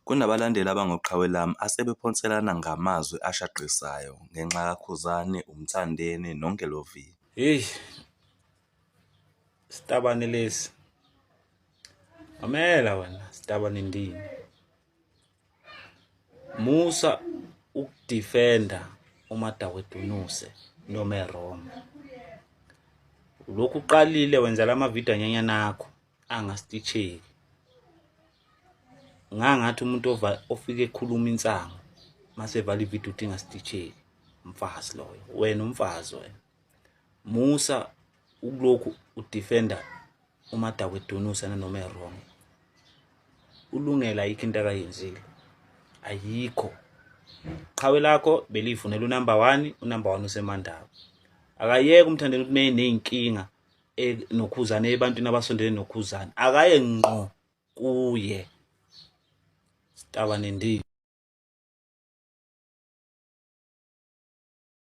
Kunabalandeli abangoqhawe lami asebephonselana ngamazwi ashaqisayo ngenxa kaKhuzani, uMthandeni noNgelovi. Hey, sitabane lesi. Mamela wena sitabane ndini. Musa ukudefenda uMadawedunuse noma eWrong. Lokhu uqalile wenza lama video anyanyana akho angastitsheki. Ngangathi umuntu ova ofike ekhuluma insangu mase evala ivideo uthi ingastitsheki. Umfazi loyo. Wena umfazi wena. Musa ukulokhu udefenda uMadawedunuse nanoma eWrong. Ulungela ayikho into akayenzile. Ayikho. Qhawe lakho belifunela unumber 1, unumber 1 useMandaba. Akayeke umthandeni ukuthi meyeneyinkinga noKhuzane ebantwini abasondele noKhuzane. Akaye ngqo kuye. Sitabane ndini.